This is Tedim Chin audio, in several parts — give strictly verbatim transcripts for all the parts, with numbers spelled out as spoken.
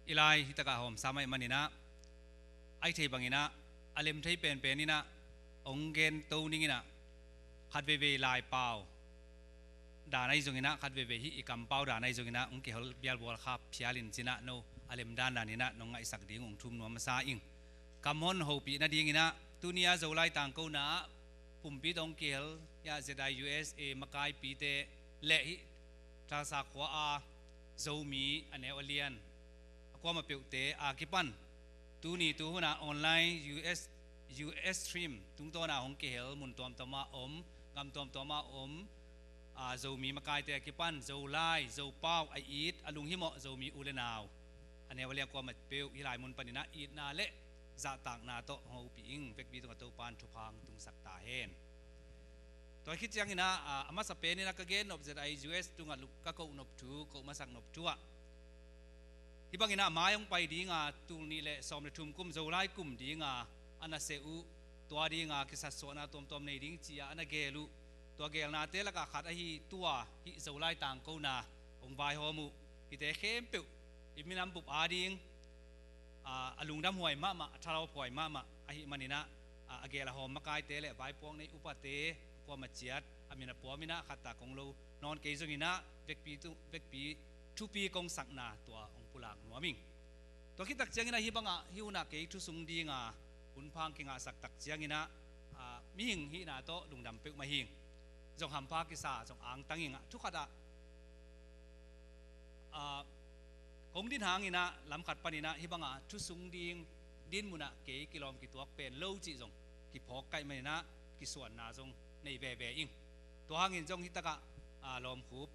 I lai hi takah hawmsa mah ih maninah, a i thei banginah, a lem thei penpen inah hong gen to ninginah, khat veivei laipau dan ahi zonginah, khat veivei hih i kampau dan ahi zonginah hong kihel bialbual khap phial in cinah no a lem dandan inah nong ngaihsak ding uh hong thum nuam masa ing. Kam hon hopih nadinginah tuni a Zolai tangkona ah pumpi tawh hong kihel, ya, Z I U S A makaipite le hih Tulsa khua a Zomi a neu a lian a kuamah peuhte a kipan tuni tuhuna online U S, U S stream tungtawna hong kihel mun tuamtuama om, gam tuamtuama om, a, Zomi makaite a kipan Zolai, Zopau a it, a lunghimawh Zomi u le nau a neu a lian kuamah peuh hih lai mun paninah itna le zahtakna tawh hong hopih ing. Vekpi tungah Topan thupha hong tungsak ta hen. Tua khit cianginah, a, a masa peninah ka gen nop Z I U S tungah ka koh nop thu, koh masak nop thu ah, hih banginah mai hong pai dinga tul nih le sawm le thum kum Zolai kum dinga a na seh uh, tua dinga kisatsuahna tuamtuam nei ding ci-a a na gel uh, tua gelnate lakah khat ahi tua hih Zolai tangkona hong vaihawm uh. Hihte khempeuh i minam bup ading, a, a lungdam huai mahmah, a thalawp huai mahmah ahih maninah, a, a gel a hawm makaite le vaipuak nei upate kuamah ciat a min a puaminah khat tak kong lo nawn kei zonginah vekpi tu, vekpi thupi kong sakna tua hong pulak nuam ing. Tua khit tak cianginah hih bangah hih hunah kei thusung dinga hunpha hong kingahsak tak cianginah, a, mihing hihna tawh lungdam peuhmah hing. Zong hampha kisa, zong angtang ingah, thukhatah, a, kong din hanginah lamkhat paninah hih bangah thusung ding din munah kei kilawm kituak pen lo cih zong kiphawk kaih maninah kisuanna zong nei veve ing. Tua hangin zong hih takah, a, lawmkhup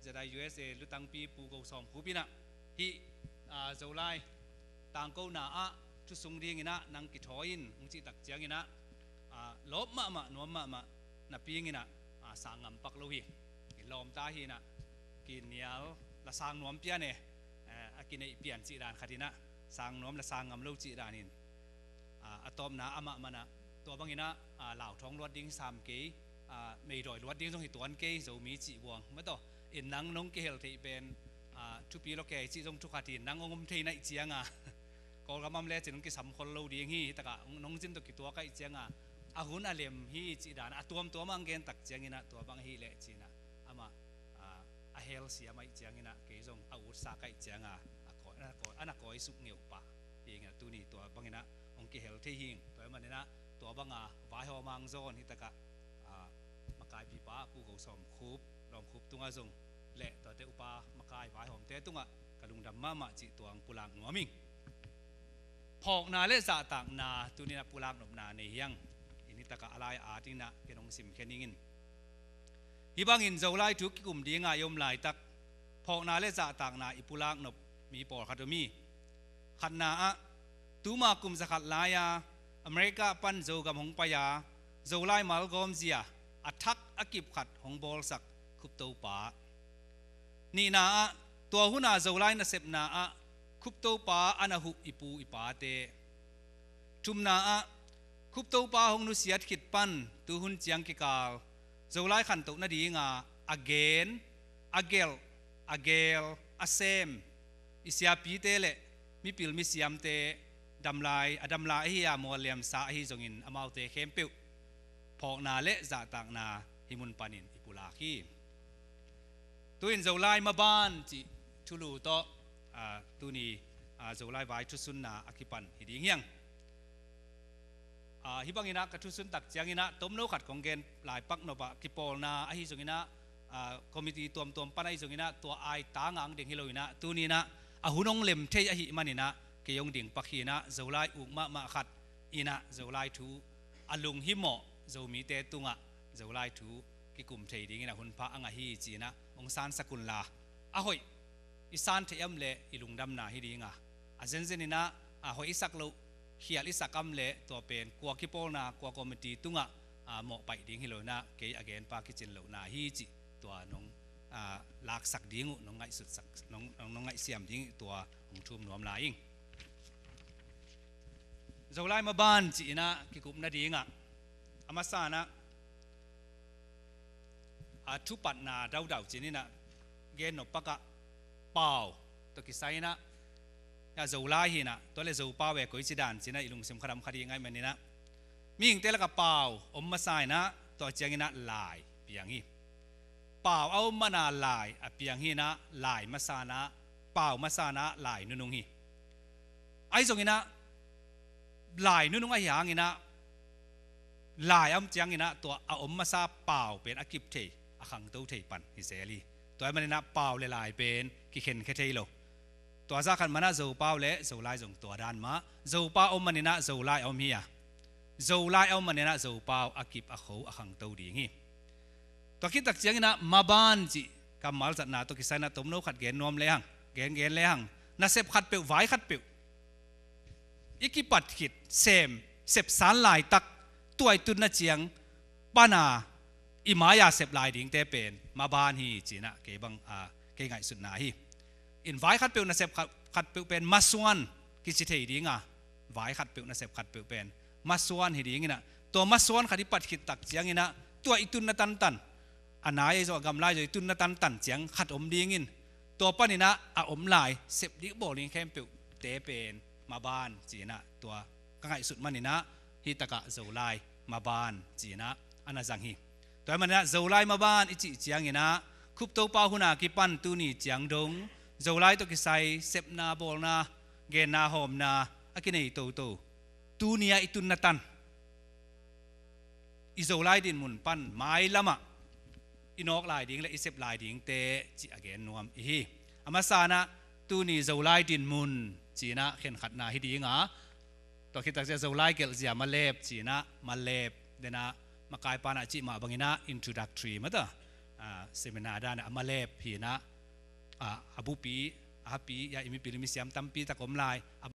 Z I U S A lutangpi Pu Go Sawm Khup inah hih, a, Zolai tangkona ah thusung dinginah nang kithawi in hong cih tak cianginah, a, lawp mahmah, nuam mahmah napi inginah, a, sang ngam pak lo hi. I lawmta hinah kinial la sang nuam pian e, a, a kineih pian cih dan khatinah sang nuam la sang ngam lo cih danin, a, a tawpna amah manah tua banginah, a, lauthawng luat ding sam kei, a, meidawi luat ding zong hi tuan kei, Zomi cih buang mataw. In nang nong kihel theih pen, a, thupi lo kei cih zong thukhat in nang hong om thei naih cianga Kawlgam am lecin hong kisam khol lo ding hi. Hih takah nong zin tawh kituak aih cianga a hun a lem hi cih dan a tuamtuam ang gen tak cianginah tua bang ahih leh cinah amah, a, a hel siam aih cianginah kei zong a utsak aih cianga a kawi, a na kawi, a na kawi suk ngeuh pah. Hi inginah tuni tua banginah hong kihel thei hing. Tua ahih maninah tua banga vaihawm ang zawn hih takah, a, makaipipa Pu Go Sawm Khup, Lawm Khup tungah zong le tuate upa makai vaihawmte tungah ka lungdam mahmah cih tua hong pulak nuam ing. Phawkna le zahtakna tuninah pulak nopna nei hiang. In hih takah a lai a atinah ken hong simkhia ningin. Hih bangin Zolai thu kikum dinga i om laitak phawkna le zahtakna i pulak nop mi pawlkhat om hi. Khatna ah, tuma kum zakhat lai-a America pan Zogam hong pai-a Zolai malgawm zia a thak a kip khat hong bawlsak Khuptopa. Nihna ah, tua huna Zolai nasepna ah Khuptopa a na huh i pu i pate. Thumna ah, Khuptopa hong nusiat khit pan tuhun ciang kikal Zolai khantoh nadinga a gen, a gelh, a geel, a sem i siapite le mipil misiamte damlai, a damlai ahi a mualliamsa ahi zongin amaute khempeuh phawkna le zahtakna hih mun panin i pulak hi. Tu-in Zolai maban cih thulu tawh, a, tuni, a, Zolai vai thusunna a kipan hi ding hiang. A, hih banginah ka thusun tak cianginah tomno khat kong gen lai pak nopah kipawlna ahi zonginah, a, committee tuamtuam pan ahi zonginah tua aitang ang ding hi loinah tuninah a hun hong lem thei ahih maninah kei hong ding pak hinah Zolai uk mahmah khat inah Zolai thu a lunghimawh Zomite tungah Zolai thu kikum thei dingin a hunpha a ngah hi cinah hong sansak unla, a hoih i san theih am le i lungdamna hi dinga, a zenzeninah a hoih i sak loh khial i sak am le tua pen kua kipawlna kua committee tungah, a, mawhpaih ding hi loinah kei a genpa kicin lohna hi cih tua nong, a, laksak ding uh, nong ngaihsutsak, nong, nong, nong ngaihsiam ding uh tua hong thum nuam lai ing. Zolai maban cihinah kikup nadingah a masanah a thupatna daudau cininah gen nop pakah pau tawh kisai inah A Zolai hi inah, tua le Zopau e koici dan ci inah i lungsim khat om khat hi ngaih man inah, mihingte lakah Pau om masa inah, tua ciang inah Lai piang hi. Pau a om man a Lai a piang hi inah, Lai masa inah, Pau masa inah Lai nunung hi. Ahi zong inah Lai nunung ahi hang inah, Lai a om ciang inah tua a om masa Pau pen a kip thei, a khangto thei pan hi zel hi. Tua ahih man inah Pau le Lai pen kikhenkhia thei lo. Tua zah khat man ah Zopau le Zolai zong tua dan mah. Zopau om man inah Zolai a om hi a, Zolai a om man inah Zopau a kip a kho a khangto ding hi. Tua khit tak ciang inah maban cih kammal zatna tawh kisai inah tomno khat gen nuam le hang, gen gen le hang, nasep khatpeuh, vai khatpeuh i kipat khit sem, sepsan laitak, tua i tunna ciang pan a i mai-a sep lai dingte pen maban hi ci inah kei bang, a, kei ngaihsutna hi. In vai khatpeuh nasep khat, khatpeuh pen masuan kici thei ding a, vai khatpeuh nasep khatpeuh pen masuan hi ding inah, tua masuan khat i pat khit tak ciang inah tua i tunna tantan, a nai ahi zong a gamla ahi zong i tunna tantan ciang khat om ding in, tua pan inah a om lai sep ding bawl ding khempeuhte pen maban ci inah tua ka ngaihsut man inah hih takah Zolai maban ci inah a na zang hi. Tua ahih man inah Zolai maban i cih ciang inah Khup Topau hun a kipan tuni ciang dong Zolai tawh kisai sepna bawlna, genna hawmna a kinei toto, tuni a i tunna tan, i Zolai dinmun pan mailam ah i nawk lai ding le i sep lai dingte cih a gen nuam i hi. A masa inah tuni Zolai dinmun ci inah khenkhatna hi ding a, tua khit tak ciang Zolai gelh zia Malep ci inah Malep, den a makai pan a cih mah bang inah introductory mah ta, a, seminar dan a Malep hi inah, a, a bupi, a hapi, ya i mipil i misiam tampi tak om lai. A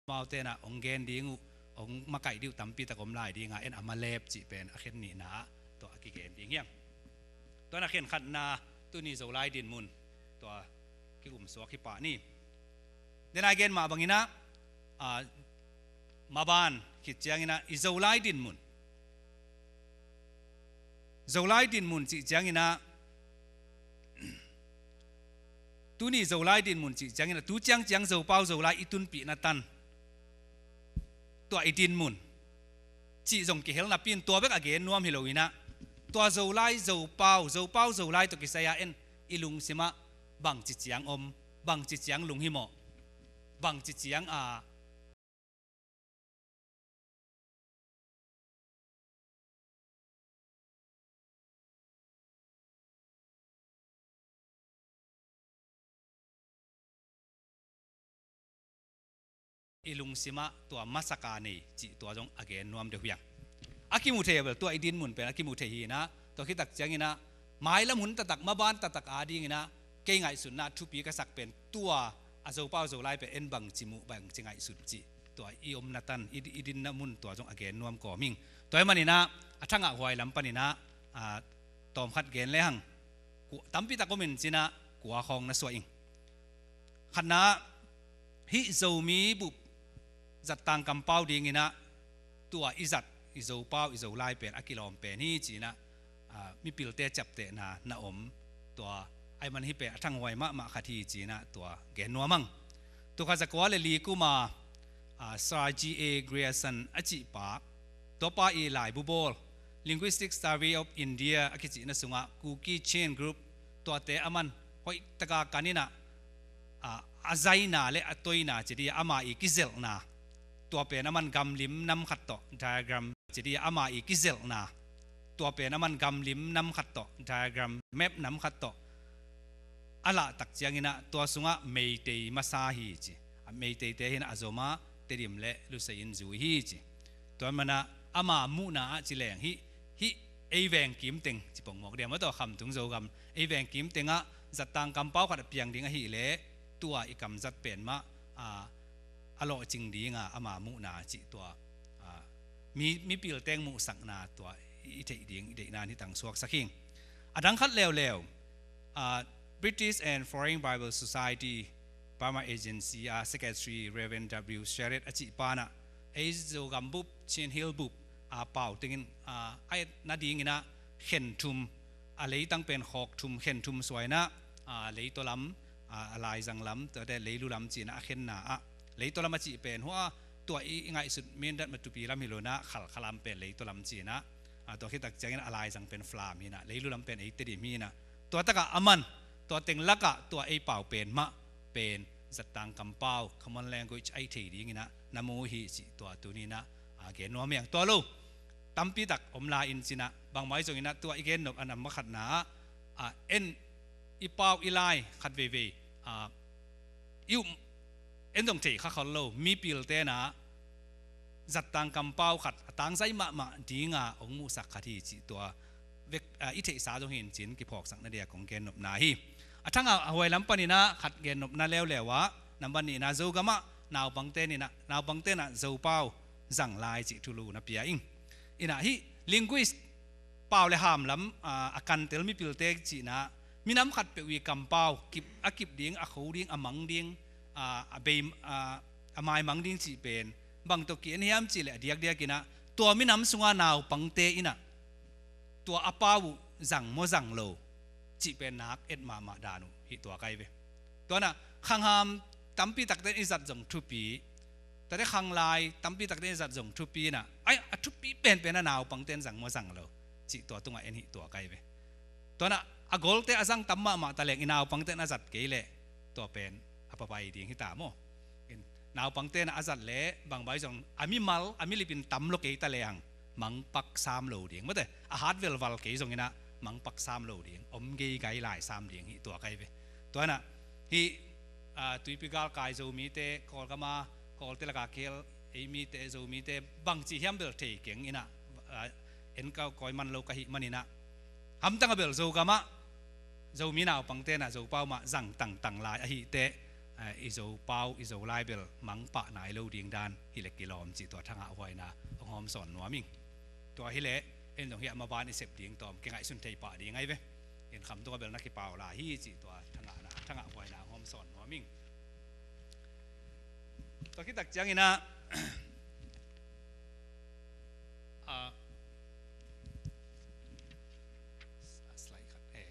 amaute inah hong gen ding uh, hong makaih ding uh tampi tak om lai ding a, en a Malep cih pen a khen nihna ah tua a kigen ding hiam. Tua inah khenkhatna tuni Zolai dinmun tua kikum suak hi pah ni. Den a gen mah bang inah, a, maban khit ciang inah i Zolai dinmun, Zolai dinmun cih ciang inah, tuni Zolai dinmun cih ciang inah tu ciang ciang Zopau Zolai i tunpihna tan, tua i dinmun cih zong kihel napi in tua bek a gen nuam hi lo inah, tua Zolai Zopau, Zopau Zolai tawh kisai a en i lungsim ah bangci ciang om, bangci ciang lunghimawh, bangci ciang a i lungsim ah tua masak a nei cih tua zong a gen nuam deuh hiam. A kimu thei a bel tua i dinmun pen a kimu thei hi inah, tua khit tak ciang inah mailam hun taktak, maban taktak a ding inah kei ngaihsutna thupi ka sak pen tua a Zopau Zolai pen en bangci muh, bangci ngaihsut cih, tua i omna tan, i, i dinna mun tua zong a gen nuam kawm ing. Tua ahih man inah a thangah huai lam pan inah, a, tawm khat gen le hang, ku-, tampi tak om in ci inah kua khawng na suah ing. Khatna, hih Zomi bup zattang kampau ding inah tua i zat, i Zopau, i Zolai pen a kilawm pen hi ci inah, a, mipilte ciaptehna na om, tua ahih man hih pen a thanghuai mahmah khat hi ci inah tua gen nuam ing. Tul khat za kua le li kum a, a, Sir G A Grierson a cih pa, tua pa i laibu bawl, Linguistic Survey of India a kicihna sungah Kuki Chin Group, tuate aman hoih taka kan inah, a, a zaina le a toina ci dih a, ama i kizelhna, tua pen aman gamlim nam khat tawh diagram ci dih a, ama i kizelhna, tua pen aman gamlim nam khat tawh diagram, map nam khat tawh a lah tak ciang inah tua sungah Meitei masa hi ci. A Meiteite hi inah a Zom ah Tedim le Lusei in zui hi ci. Tua ahih man ah ama muhna ah ci leng hih, hih ei veng kim teng ci pongmawk diam a, tua Khamtung Zogam ei veng kim tengah zattang kampau khat a piang ding ahih leh tua i kamzat pen mah, a, a lawhcing ding a, ama muhna cih tua, a, mi, mipil teng muhsakna tua i theih ding i deihna in hih tang suaksak ing. A dang khat leuleu, a, British and Foreign Bible Society Burma Agency a Secretary Reverend W Sherrod a cih pa in ah, ei Zogam bup, Chin Hill bup a pau tengin, a, a et nadingin ah khen thum, a leitang pen khawk thum, khen thum suai in ah, a, leitaw lam, a, a laizang lam, tuate leilu lam ci-in ah a khenna ah, leitaw lam a cih pen hua, tua i, i ngaihsut Mindat Matupi lam hi lo in ah, Khalkha lam pen leitaw lam ci-in ah, a, tua khit tak ciangin a laizang pen Falam hi in ah, leilu lam pen ei Tedim hi in ah, tua takah a man, tua teng lakah tua ei pau pen mah pen Zattang kampau, common language, a i thei dingin ah na mu hi cih tua tuni in ah, a, gen nuam hi ing. Tua lo tampi tak om lai in ci-in ah, bangmah hi zongin ah tua i gen nop a nam khatna ah, a, en i pau i lai khat veivei, a, i um, en zong thei kha khol lo, mipilte in ah Zattang kampau khat a tangzai mahmah dinga hong muhsak khat hi cih tua vek, a, i theihsa zong hi in ci-in kiphawksak na dia kong gen nopna hi. A thangah a huai lam panin ah khat gen nopna leuleu ah, nambat nih in ah Zogam ah naupangte in ah, naupangte in ah Zopau zang lai cih thulu na pia ing. In ah hih linguist, pau le ham lam, a, a kantel mipilte cih in ah, minam khatpeuh i kampau, kip, a kip ding, a kho ding, a mang ding, a, a bei, a, a maimang ding cih pen bang tawh ki-en hiam cih leh a diakdiak in ah, tua minam sunga naupangte in ah tua a pau uh zang maw zang lo cih pen nak et mahmah dan uh hi tua kai ve. Tua in ah khangham tampi takte in i zat zong thupi, tate khanglai tampi takte in i zat zong thupi in ah, ai, a thupi penpen ah naupangte in zang maw zang lo cih tua tungah en hi tua kai ve. Tua in ah a golte a zang tam mahmah ta leng i naupangte in a zat kei leh tua pen a papai ding hi ta maw. In, naupangte in a zat leh bangbai zong a mimal, a milip in tam lo kei ta leng mangpak sam lo ding. Mate, a hat velval kei zongin ah mangpak sam lo ding, om geigai lai sam ding hi tua kai ve. Tua in ah hih, a, tuipi galkai Zomite, Kawlgam a, Kawlte lakah khel ei mite, Zomite bangci hiam bel thei keng in ah, a, en ka kawi man lo ka hih manin ah, hamtang a bel Zogam ah Zomi naupangte in ah Zopau mah zang tangtang lai ahih teh, a, i Zopau, i Zolai bel mangpah nai lo ding dan hi leh kilawm cih tua thangah huaina hong hawmsawn nuam ing. Tua hi leh en zong hiah maban i sep ding tawm kingaihsun thei pah ding ahi ve. In, khamtung a bel na kipau lai hi cih tua thangahna, thangah huaina hong hawmsawn nuam ing. Tua khit tak ciangin ah, a, slide khat, eh.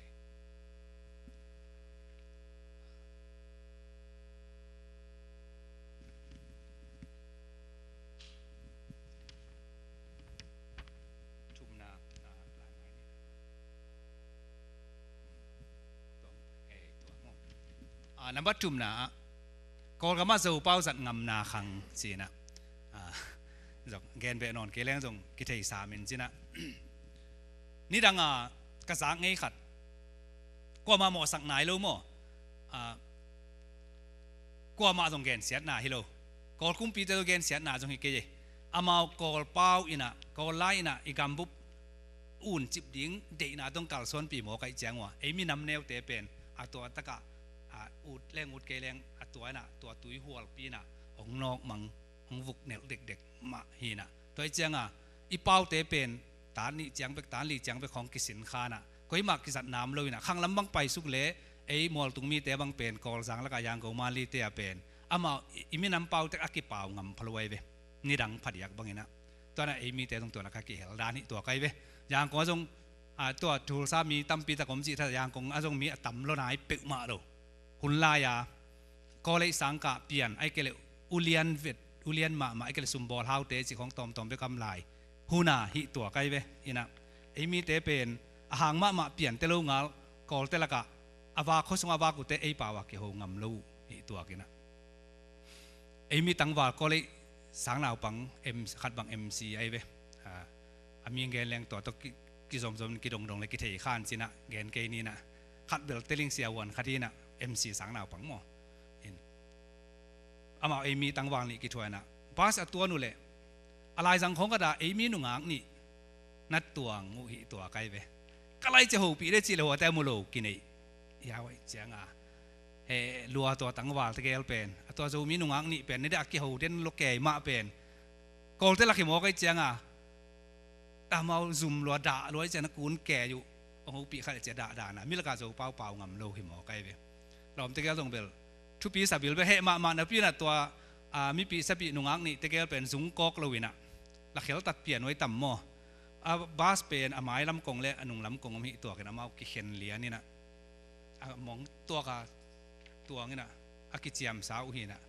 Thumna, a, lai mai ni. Tua, eh, tua maw. A, nambat thumna ah, Kawlgam ah Zopau zat ngamna khang ci-in ah, a, zong gen beh nawn kei leng zong kitheisa min ci-in ah, nidang a ka zak ngei khat, kuamah mawhsak nai lo maw, a, kuamah zong gensiatna hi lo. Kawl kumpite zong gensiatna zong hi kei e. Amau Kawl pau in ah, Kawl lai in ah i gambup uncip ding deihna tawh kalsuanpih mawk ahih ciang ua, ei minam neute pen a tua takah, a, ut leng ut kei leng a tua in ah, tua tuihualpi in ah hong nawkmang, hong vuknelh dekdek mah hi in ah. Tua ahih ciang a, i paute pen tan nih ciang bek, tan li ciang bek hong kisin kha in ah, koimah kizat nam lo in ah, khanglam bang paisuk leh ei mualtung mite bang pen Kawlzang lakah Yangon, Mandalay te ah pen amau i, i minam pau tek a kipau ngam pha lo ahi ve. Nidang phadiak bang in ah. Tua in ah ei mite zong tua lakah kihel dan hi tua kai ve. Yangon ah zong, a, tua Tulsa mi tampi tak om cih tha, Yangon ah zong mi a tam lo nai peuhmah lo. Hun lai a Kawlei sangkah pian, ahih kei leh ulian vet, ulian mahmah, ahih kei leh sumbawl haute cih khawng tawmtawm bek om lai hun a hi tua kai ve. In ah ei mite pen a hang mahmah piante lo ngal, Kawlte lakah a vak, khua sungah a vak uhte ei pau a kiho ngam lo uh hi tuak in ah. Ei mi tangval Kawlei sangnaupang, M-, khat bang M C ahi ve. A, a mi gen leng tua tawh ki, kizomzom, kidongdong leh kithei khan ci-in ah gen kei ni in ah. Khat bel Teling siavuan khat hi in ah, M C sangnaupang maw. In, amau ei mi tangval nih kithuah in ah, bus a tuan uh leh a laizang khawng khat ah ei mi nungak nih na tuang uh hi tua kai ve. Ka lai cia hopih de cih leh huate a mu lo kineih. Hiau ahih ciang a, he, lua tua tangval tegel pen, a tua Zomi nungak nih pen, ni dah a kiho den lo kei mah pen, Kawlte lak hi mawk ahih ciang a, amau zum lua dah lua ahih ciang a kun kei uh, hong hopih kha leh cia dah dah na, mi lakah Zopau pau ngam lo hi mawk ahi ve. Lawm tegel zong bel Thupi sabil bek heh mahmah napi inah tua, a, mipih sapih nungak nih tegel pen zungkawk lo inah, lakhel tak pian huai tam maw. A bas pen a mailam kong le a nunglam kong om hih tuakin amau kikhen lian inah, a mong tuaka tuang inah a kiciamsa uh hi inah,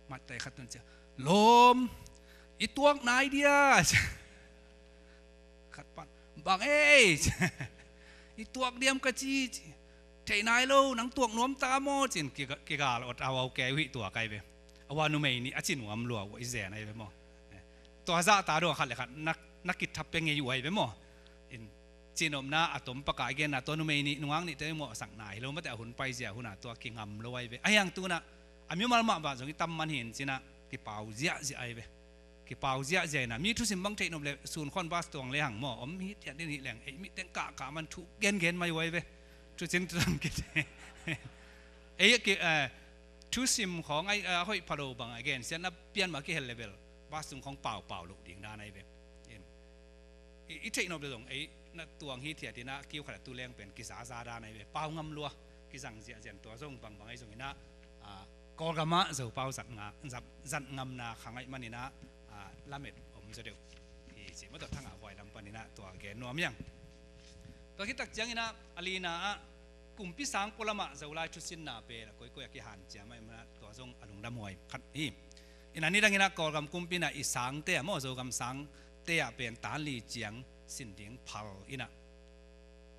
matteh khat tun cia, "Lawm, i tuak nai dia." Khat pan, "Bang ei?" "I tuak diam ka ci," ci. "Thei nai lo, nang tuak nuam ta maw?" Cin kiga-, kigal awt awau kei uh hih tuak ai ve. A ua numei nih a ci nuam lua uh i zen ai ve maw. Tua zahta dong a khat le khat na, na kithap pia ngei uh ai ve maw. In, cinopna a tom pakah i genna tua numei nih nungak nihte i mawhsak nai lo mate, a hun paizia huna tua kingam lo ai ve. A hiang tunah a mimal mah bah zong i tam man hin cinah kipau ziahziah ai ve. Kipau ziahziah inah mi thusim bang theih nop le sun khawn bas tuang le hang maw, om hi thiat din hi leng ei mi teng kahkah man thu gengen mai uh ai ve. Thucin tuang kite. Ei ki, eh, thusim khawng ai, eh, hoih pha lo bang a gen siatna pian mah kihel le bel bas tung khawng paupau loh ding dan ai ve. In, i, i theih nop le zong ei na tuang hi thiat inah kiu khat a tu leng pen kizaza dan ai ve. Pau ngam lua, kizang ziahziah in tua zong bangbang ai zong inah, a, Kawlgamah Zopau zat nga, zat, zat ngamna kha ngaih man inah, a, lamet om zaw deuh hi ci. Mah tua Thang Ah Huai lam pan inah tua gen nuam hiang. Tua khit tak ciang inah a lina ah kumpi sang pualamah Zolai thusinna pen a koikoi a kihanciam ai mah, tua zong a lungdam huai khat hi. Inah nidang inah Kawlgam kumpi inah i sangte ah maw, Zogam sangte ah pen tan li ciang sin ding phal inah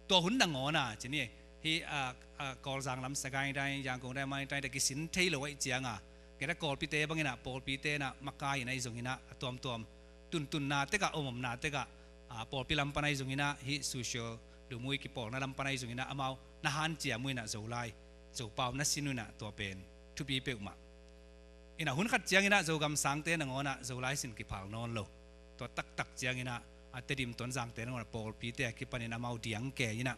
tua hun nangawn a ci ni. Hih, a, a, Kawlzang lam Sagaing dai, Yangon dai, Mandalay dai kisin thei lo ahih cianga, kei ta Kawlpite bang inah pawlpite inah makai inah i zong inah a tuamtuam tuntunna tekah, omomna tekah, a, pawlpi lam pan ahi zong inah, hih social lumui kipawlna lam pan ahi zong inah amau na hanciam uh inah Zolai, Zopau na sin uh inah tua pen thupi peuhmah. Inah hun khat ciang inah Zogam sangte nangawn ah Zolai sin kiphal nawn lo. Tua taktak ciang inah a Tedim Tonzangte nangawn ah pawlpite a kipanin amau diang ke inah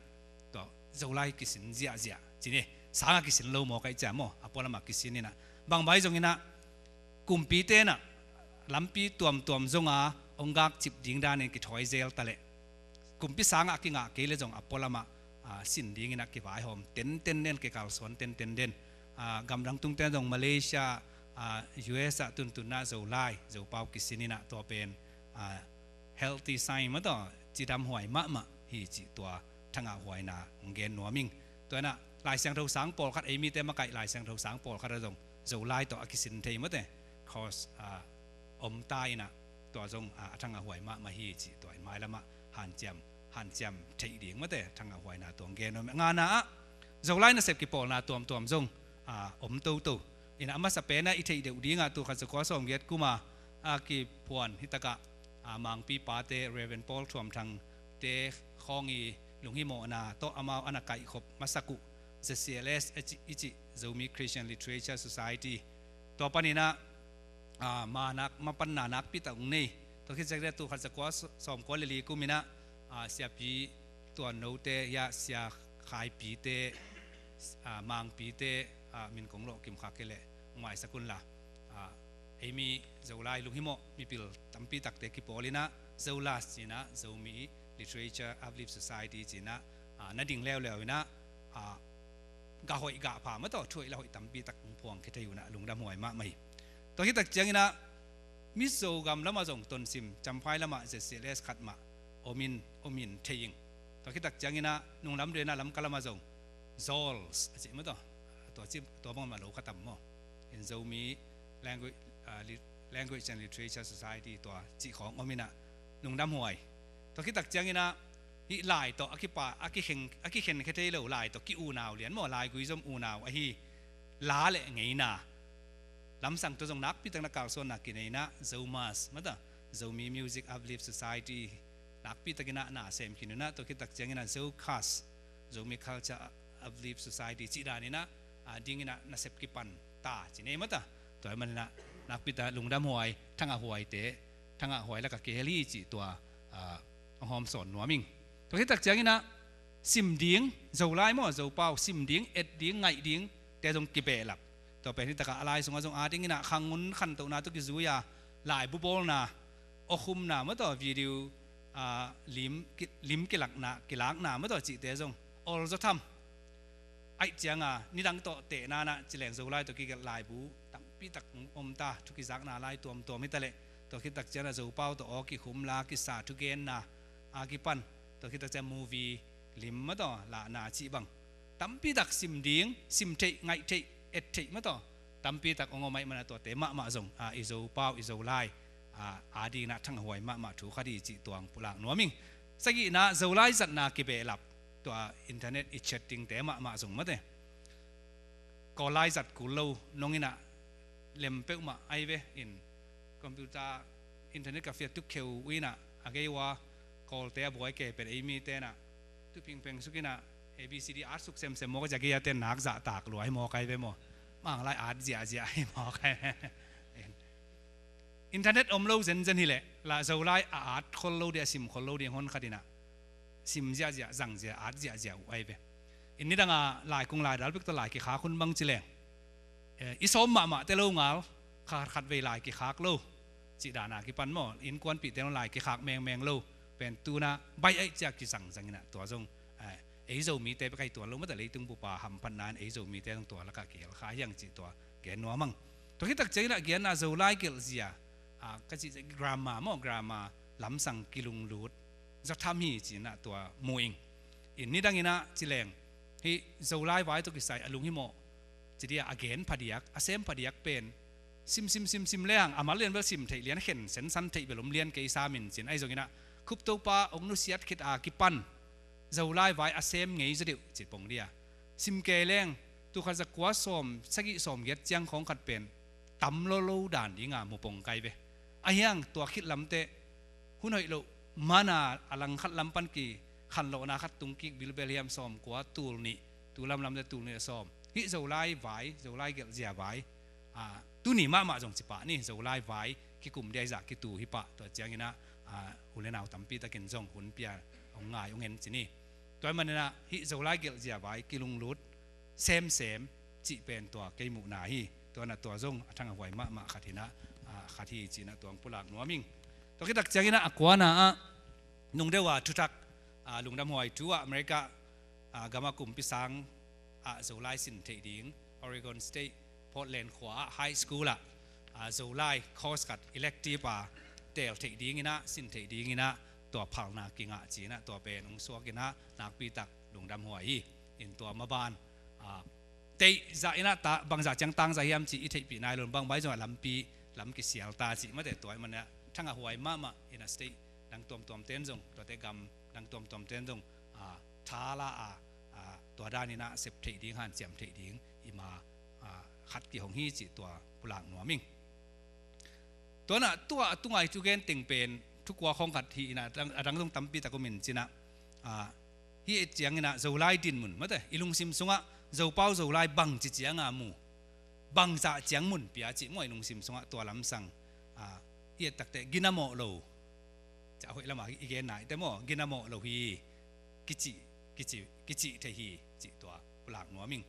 tua Zolai kisin ziahziah ci ni. Sang a kisin lo mawk ahih ciang maw, a pualamah kisin inah. Bangbang ahi zong inah kumpite inah lampi tuamtuam zonga hong gakcip ding danin kithawi zel ta leh kumpi sangah a kingah kei le zong a pualamah, a, sin ding inah kivaihawm tenten den, kikalsuan tenten den. A, gamdang tungte zong Malaysia, a, U S ah tuntunna Zolai, Zopau kisin inah tua pen, a, healthy sign mah tawh cidam huai mahmah hi cih tua Thang Ah Huai na hong gen nuam ing. Tua inah Lai Siangtho sang pawlkhat, ei mite makaih Lai Siangtho sang pawlkhat ah zong Zolai tawh a kisin thei mate. Cause, a, om ta inah tua zong, a, a Thang Ah Huai mahmah hi cih tua in mailamah hanciam, hanciam theih ding mate, Thang Ah Huai na tua hong gen nuam. Ngana ah Zolai nasep kipawlna tuamtuam zong, a, om toto. Inah a masa penah i theih deuh dingah tul khat za kua sawmgiat kuma a kiphuan hitakah, a, Mangpi pate Reverend Paul Thuam Thangte khawng i lunghimawhna tawh amau a na kaihkhop masak uh Z C L S a ci, i cih Zomi Christian Literature Society. Tua pan inah, a, manak, mapanna nakpi tak hong nei. Tua khit ciang tul khat za kua sawm kua le li kum inah, a, Siapi Tuan Note, ya, Sia Khaipite, a, Mangpite, a, min kong lawh kim kha kei leh hong maisak unla. A, ei mi Zolai lunghimawh mipil tampi takte kipawl inah Zolas ci inah, Zomi Literature Uplift Society ci inah, a, na ding leuleu inah, a, gah hoih gah pha mah tawh thu hoih la hoih tampi tak hong phuang khia thei uh inah lungdam huai mahmah hi. Tua khit tak ciang inah Mizo gam lamah zong Tonsim, Champhai lamah Z C L S khat mah om in, om in thei ing. Tua khit tak ciang inah nunglam dena Lamka lamah zong Zols a cih mah tawh, tua cih, tua bang mah lo kha tam maw. In Zomi Language, ah, Li-, Language and Literature Society tua cih khawng om inah lungdam huai. Tua khit tak ciang inah hih lai tawh a kipa, a kikhen, a kikhen khia thei lo lai tawh ki-unau lian maw, laigui zom unau ahi la le ngeina lamsang tawh zong nakpi tak na kalsuanna kinei inah Zomas mah tawh, Zomi Music Uplift Society nakpi tak inah na sem khin uh inah, tua khit tak ciang inah Zokas, Zomi Culture Uplift Society cih dan inah, a, ding inah nasep kipan ta ci nei mah tawh. Tua ahih man inah nakpi tak lungdam huai, Thang Ah Huaite, Thang Ah Huai lakah kihel hi cih tua, a, hong hawm sawn nuam ing. Tua khit tak ciang inah sim ding, Zolai maw, Zopau sim ding, et ding, ngaih ding te zong kibehlap. Tua pen hih takah a lai sungah zong a ding inah khangun khantohna tawh kizui a, laibu bawlna, awkhumna mah tawh, video, a, lim ki-, lim kilakna, kilakna mah tawh cihte zong olzaw tham. Aih cianga nidang tawh tehna inah ci leng Zolai tawh kigelh laibu tampitak om ta, thu kizakna lai tuamtuam hi taleh, tua khit tak cianah Zopau tawh aw kikhum la kisa thugenna a kipan, tua khit tak ciang movie lim mataw lahna cih bang tampitak sim ding, sim theih, ngaih theih, et theih mataw tampitak ong om aih mana tuate mahmah zong a, i Zopau, i Zolai a, a dingin ah thanghuai mahmah thu khat hi cih tuang pulak nuam ing. Sagihna, Zolai zatna kibehlap, tua internet i chattingte mahmah zong mate. Kawl lai zat kul lo nong inah lem peuhmah ai ve in, computer internet ka fiat tuk kheu uh inah a gei ua Kawlte a buai ke pen ei mite inah tu phingpheng suk inah A B C D at suk semsem mawk a, zia gei a ten nak zahtak lua hi mawk ai ve maw. Mang lai at ziahziah hi mawk ai ve. Internet om lo zenzen hileh la Zolai a at khol lo ding, a sim khol lo ding hon khat inah sim ziahziah, zang ziah, at ziahziah uh ai ve. In nidanga laikung laidal bek tawh lai kikhak hun bang ci leng, eh, i sawm mahmahte lo ngal, khat khat vei lai kikhak lo cih dana kipan maw, innkuanpihte lo lai kikhak mengmeng lo pen tuna baih aih ciah kizangzang inah tua zong, eh, ei Zomite bek ahi tuan lo mata, leitung bupa hamphatna in ei Zomite zong tua lakah kihel kha hiang cih tua gen nuam ang. Tua khit tak ciang inah genna Zolai gelhzia, ah, ka cih grammar maw, grammar lamsang kilunglut zaw tham hi ci inah tua mu ing. In nidang inah ci leng hih Zolai vai tawh kisai a lunghimawh ci dia a gen phadiak, a sem phadiak pen sim sim sim sim lehang a mal lian bel sim theih lian, khen sensan theih bel om lian kei sam in cin, ahi zong inah Khuptopa ong nusiat khit a kipan Zolai vai a sem ngei zaw deuh ci pong dia. Sim kei leng tul khat za kua sawm sagih sawm giat ciang khawng khat pen tam lo lo dan dinga mu pong kai ve. Ahiang tua khit lamte hun hoih loh mana a langkhat lam pan kikhanlawhna khat tung kik bilbel hiam, sawm kua tul nih, tu lamlamte tul nih a sawm. Hih Zolai vai, Zolai gelhzia vai, a, tuni mahmah zong ci pah ni, Zolai vai kikum dia i zah kitu hi pah, tua ciang inah, a, u le nau tampitakin zong hun pia ong ngai ong en ci ni. Tua ahih man inah hih Zolai gelhzia vai kilunglut semsem cih pen tua kei muhna hi. Tua inah tua zong a thangah huai mahmah khat hi inah, a, khat hi ci inah tua ong pulak nuam ing. Tua khit tak ciang inah a kuana ah nung deuh a thutak, a, lungdamhuai thu ah America, a, gama kumpi sang ah Zolai sin theih ding, Oregon State Portland khua ah high school ah, a, Zolai course khat elective a teel theih ding inah, sin theih ding inah tua phalna kingah ci inah tua pen ong suak inah nakpitak lungdamhuai hi. In tua maban, a, teih zah inah ta, bangzah ciang tangzah hiam cih i theihpih nai lo, bang bai zongah lampi lam kisial ta cih mate. Tua ahih man inah thangah huai mahmah inah state dang tuamtuamte in zong, tuate gam dang tuamtuamte in zong, a, thala a, a, tua dan inah sep theih ding, hanciam theih ding i ma, a, khat kihong hi cih tua pulak nuam ing. Tua inah tua a tungai thugen teng pen thu kua khawng khat hi inah a dang, a dang zong tampitak om in ci inah, a, hih et ciang inah Zolai dinmun mate, i lungsim sungah Zopau Zolai bangci cianga mu, bangzah ciang mun pia cih maw, i lungsim sungah tua lamsang, a, i et takte gina mawh lo, ca hoih lamah i genna i te maw, gina mawh lo hi, kici, kici, kici thei hi cih tua pulak nuam ing.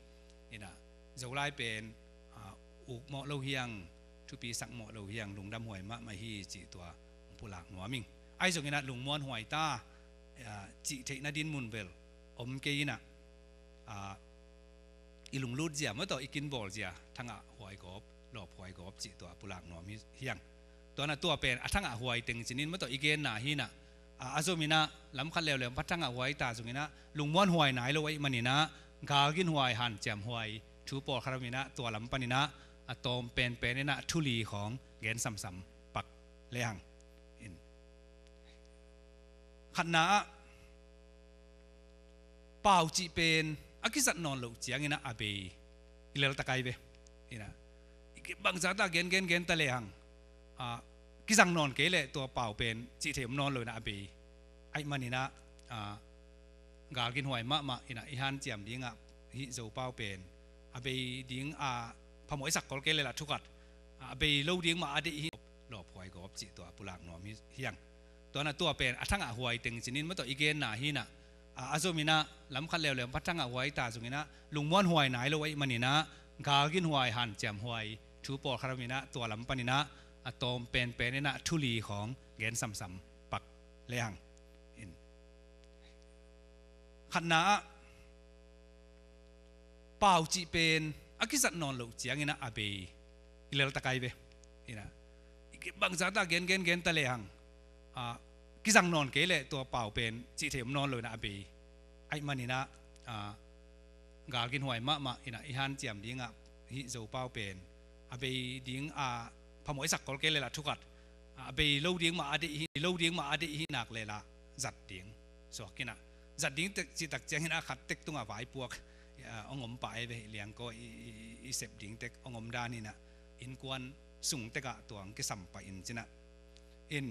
Inah Zolai pen, a, uk mawh lo hiang, thupi sak mawh lo hiang, lungdamhuai mahmah hi cih tua pulak nuam ing. Ahi zong inah lungmuan huai ta, a, cih theihna dinmun bel om kei inah, a, i lunglut zia mataw, i kinbawl zia thangah huai gawp, lawp huai gawp cih tua pulak nuam hi, hiang. Tua inah tua pen a thangah huai teng ci-in mataw i genna hi inah, a, a zom inah lamkhat leuleu pa thangah huai ta zong inah lungmuan huai nai lo ahih man inah galgin huai, hanciam huai thu pawlkhat om inah tua lam pan inah a tawm penpen inah thu li khawng gen samsam pak lehang. In khatna ah pau cih pen a kizat nawn loh ciang inah a bei i lel ta kai ve. Inah bangzah ta gen gen gen ta lehang, a, kizang nawn kei leh tua pau pen cih thei om nawn lo inah a bei. Ahih man inah, a, galgin huai mahmah inah i hanciam dingah hih Zopau pen a bei ding a phamawh i sak kol kei leh lah thu khat, a, a bei lo ding mah a deih hi, lawp huai gawp cih tua pulak nuam hi, hiang. Tua inah tua pen a thangah huai teng ci-in mataw i genna hi inah, a, a zom inah lamkhat leuleu pa thangah huai ta zong inah lungmuan huai nai lo ahih man inah galgin huai, hanciam huai thu pawlkhat om inah tua lam pan inah a tawm penpen inah thu li khawng gen samsam pak lehang. In khatna ah pau cih pen a kizat nawn loh ciangin ah a bei i lel takai ve. Ina, bangzah ta gen gen gen ta lehang, ah, kizang nawn kei leh tua pau pen cih thei om nawn lo ina a bei. Ahih manin ah, ah, galginhuai mahmah ina i hanciam dingah hih Zopau pen a bei ding a phamawh i sak khol kei leh lah thu khat, a bei lo ding mah a deih hi, lo ding mah a deih hi nak leh lah zat ding suak ina, zat ding tek cih tak ciangin a khat tek tungah vaipuak, ah, hong om pah ei ve, liangko i, i, i sep ding tek hong om dan ina, innkuan sung tekah tua hong kisam pah in cina. In,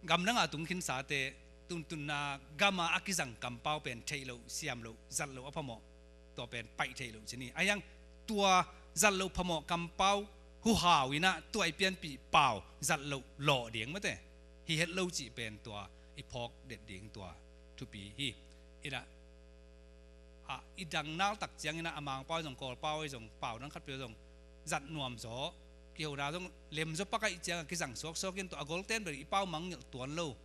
gamdang a tung khinsate, tuntunna gam a a kizang kampau pen theih loh, siam loh, zat loh a phamawh, tua pen paih theih loh cini. A hiang tua zat loh phamawh kampau huhau ina tua i pianpih pau zat loh lawh ding mate. Hi het lo cih pen tua i phawk det ding tua thupi hi. Ina, ah, i dang nal tak ciangin ah a Mangpau zong, Kawlpau zong, pau dang khat peuh zong zat nuam zaw, kihona zong lem zaw pak ahih ciangah kizang suaksuak in tua a golten bel i pau mangngilh tuan lo.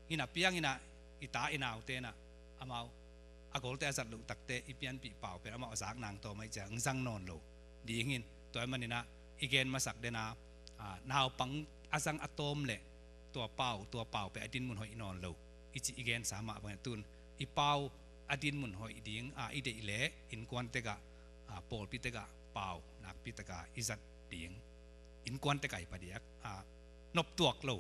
Hina piang ina i ta i naute na amau a golte a zat loh takte i pianpih pau pen amau a zak nang tawm ahih ciang zang nawn lo ding in tua ahih manin ah i gen masak den a, ah, naupang a zang a tawm leh tua pau, tua pau pen a dinmun hoih nawn lo i cih i gensa mah bangin tun i pau a dinmun hoih ding a i deih leh innkuan tekah, ah, pawlpi tekah pau nakpi takah i zat ding, innkuan tekah i padiak, ah, noptuak lo,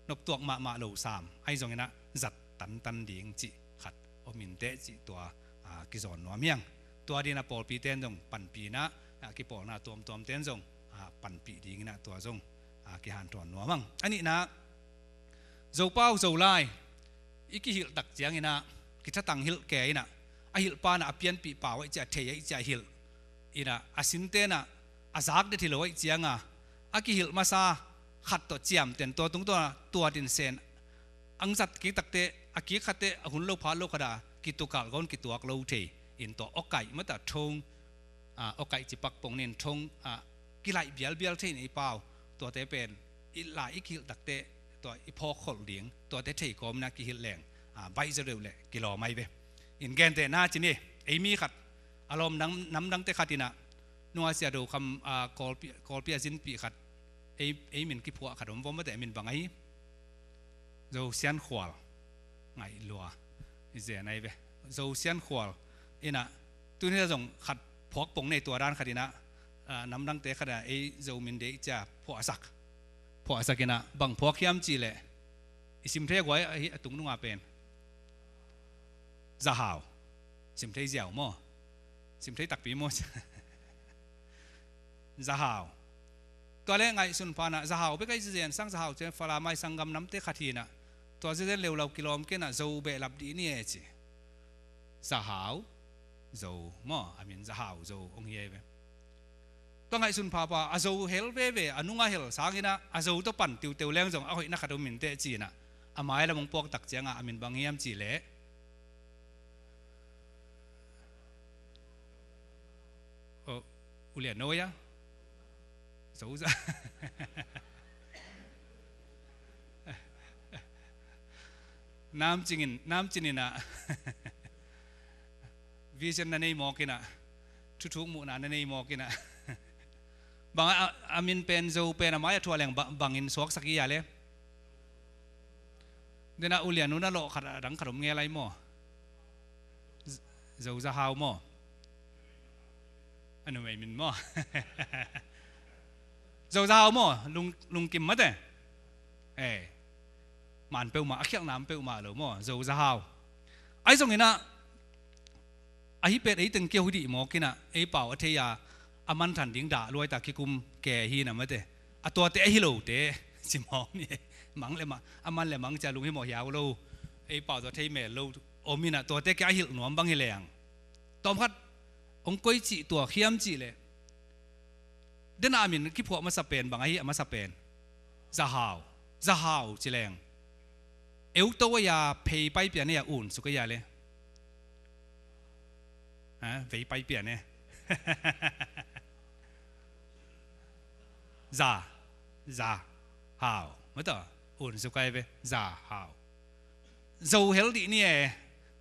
noptuak mahmah lo sam ahi zongin ah zat tantan ding cih khat om inteh cih tua, ah, kizawn nuam hiang. Tua dingin ah pawlpi ten zong panpih ina, ah, kipawlna tuamtuam ten zong, ah, panpih dingin ah tua zong, ah, kihanthawn nuam ang. A nihna, Zopau Zolai i kihilh tak ciangin ah kithatang hilh kei ina, a hilh pa na a pianpih pau ahih ciah, thei ahih ciah hilh ina, a sinte na a zak det hi lo ahih cianga a kihilh masa khat tawh ciamten tua tungtawn a tua din sen ang zat kik takte a kik khatte a hun lo phat lo khata kitukalh gawn kituak lo thei in tua awkaih mata thong, ah, awkaih cipak pong nin thong, ah, kilaih bialbial thei ina i pau tuate pen i lai i kihilh takte tua i phawk kholh ding tuate thei kawm ina kihilh leng, ah, baih zaw deuh leh kilawm ahi ve. In gentehna cini, ei mi khat a lawm nam, namdangte khat ina nunga sia do kham, ah, Kawlpi, Kawlpi a zinpih khat ei, ei min kiphuah khat om vawm mate a min bang ahi Zo Sian Khual. Ngaih lua i zen ahi ve. Zo Sian Khual ina tuni a zong khat phuak pong nei tua dan khat ina, ah, namdangte khat a ei Zo min deih cia phuahsak, phuahsak ina bang phuak hiam cih leh i sim thei a guai ahi a tung nunga pen Zahau. Sim thei ziau maw? Sim thei takpi maw? Zahau. Tua le ngaihsun pha na Zahau bek ahi zen sang Zahau cian Falam a i sanggam namte khat hi na. Tua zen zen leuleu kilawm kei na Zo behlap dih ni e ci. Zahau Zo maw? A min Zahau Zo hong hi e ve. Tua ngaihsun phapha a Zo hel veve a nunga hel sangin a Zo tawh pan tiuteu leng zong a hoihna khat om inteh ci na. A mai lam hong puak tak cianga a min bang hiam cih leh Ulian no ya. Zo za. Namcingin, namcingin a vision na nei mawk ina, thuthuk muhna na nei mawk ina. Bang a, a min pen Zo pen a mai a thuah leng bangin suaksak i a le. Dena Ulian nu na lawh khat a dang khat om nge lai maw? Zo Zahau maw? A numei min maw? Zo Zahau maw? Lung, lungkim mate. Eh. Man peuhmah, a khialhnam peuhmah lo maw? Zo Zahau. Ahi zongin a, ahi pet ei teng keu hi dih mawk ina, ei pau a thei a, a manthan ding dah luai ta kikum ke hi na mate. A tuate ahi lote, ci mawk ni. Mang le mang, a man le mang cia lung hi mawh hiau lo. Ei pau tawh thei mel lo. Om ina tuate ke a hilh nuam bang hi leng. Tawm khat, hong koi cih tua khiam cih leh. Dena a min kiphuah masa pen, bang ahi a masa pen. Zahau. Zahau ci leng. Eu to a ya, phei pai pian a ya, un suk a ya le. Ha, vei pai pian e. Za. Za. Hau. Mata. Un suk a ya ve. Zahau. Zo hel dih ni e.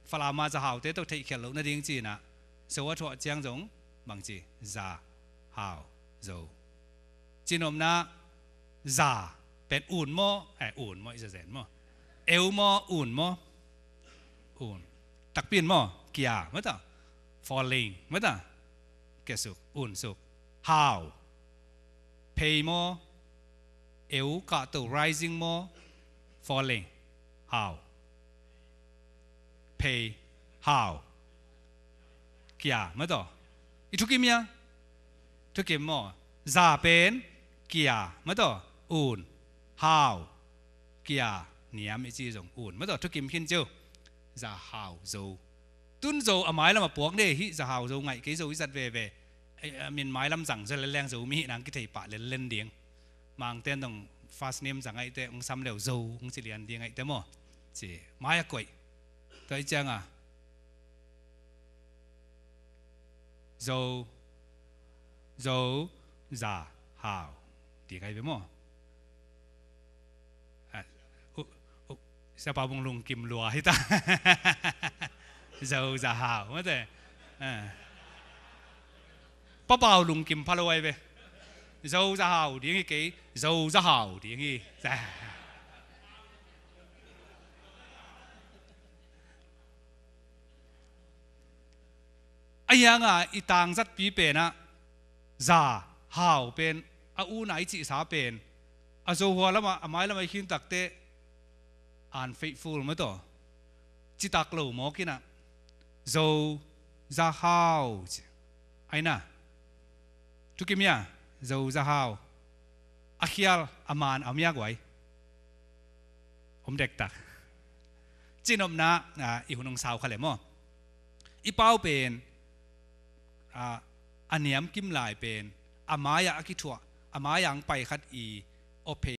Falama Zahau te to theih khial lo na ding ci na. Zo a thuah ciang zong bangci, za, hau, zo. Cinopna, za pen un maw, eh, un maw, i za zen maw? Eu maw, un maw? Un. Takpi in maw, kia, mata. Falling, mata. Kia suk, un suk. Hau. Phei maw, eu kah to, rising maw, falling? Hau. Phei, hau. Kia, mata. I thukim ia? Thukim maw? Za pen, kia, mata. Un, hau, kia, niam i ci zong un, mata. Thukim khin ciu. Za, hau, zo. Tun zo a mailam a puak ne hi, za, hau, zo ngaih kei, zo i zat veve. Ai, a min mailam zang zo leleng, zo mi hih nang kithei pah lelen ding. Mangten dong first name zang aihte, ung sam leu zo, ung ci lian ding aihte maw. Ci, mai a koih. Tua i cianga. Zo, zo, za, hau. Ding ai ve maw. Ah, uh, uh, Sia Pau Bung lungkim lua hi ta. Zo za hau, mate. Ah. Pa Pau lungkim pha lo ai ve. Zo za hau ding hi kei, zo za hau ding hi. Za. A hianga i tangzatpi penah za hau pen, a una i cihsa pen, a zo hua lamah, a mai lamah i khin takte unfaithful mataw, citak lo mawkinah zo za hau ci. Aina thukim hia? Zo za hau. A khial a man a miak uai. Om dektak. Cinopna, ah, i hun hong sau kha le maw? I pau pen, ah, a niam kim lai pen, a mai-ah a kithuah, a mai-ah ang pai khat i awphei